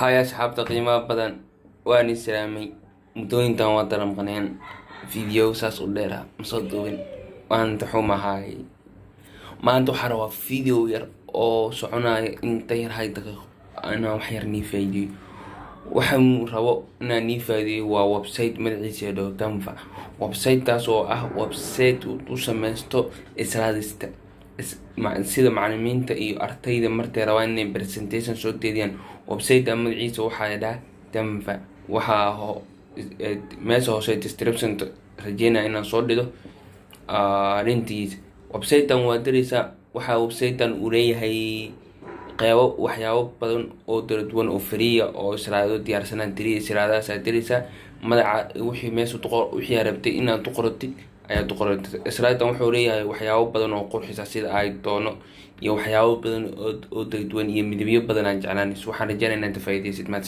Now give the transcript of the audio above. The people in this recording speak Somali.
Hay asxaabta qiimaha badan, waan islaamay. Muddooyinkan waa daramqaneen, video saas u dheera masoo duubin. Maanta xumahay, maanta waxaa rabaa video yar oo soconaya inta yar hay daqiiqo inaan wax yar nii faa'iideeyo. Waxaan rabo inaan nii faa'iideeyo waa website magaciisa dhaho Canva. Websitekaas oo ah website u sameysto slides-ta, sida macalimiinta iyo ardayda markay rabaan inay presentation soo jeediyaan. Website magaciisa waxaa la dhahaa Canva. Waxaa meesha hoose description rajeynaya inaan soo dhigo linkigiisa. Website-tan waa diraysaa. Waxaa website-tan uu leeyahay qeybo, waxyaabo badan oo kala duwan oo free ah oo slides diyaarsanaan tiri. Slides aad diraysaa, magaca wixii meesha wixii aad rabtay inaad ku qoratid ayaad ku qoratid. Slide-tan wuxuu leeyahay waxyaabo badan oo qurxisa, sida ay doono iyo waxyaabo badan oo kala duwan iyo midabyo badan aan jeclaanayso. Waxaan rajeynaya inaad ka faa'iidaysid. Mahadsan.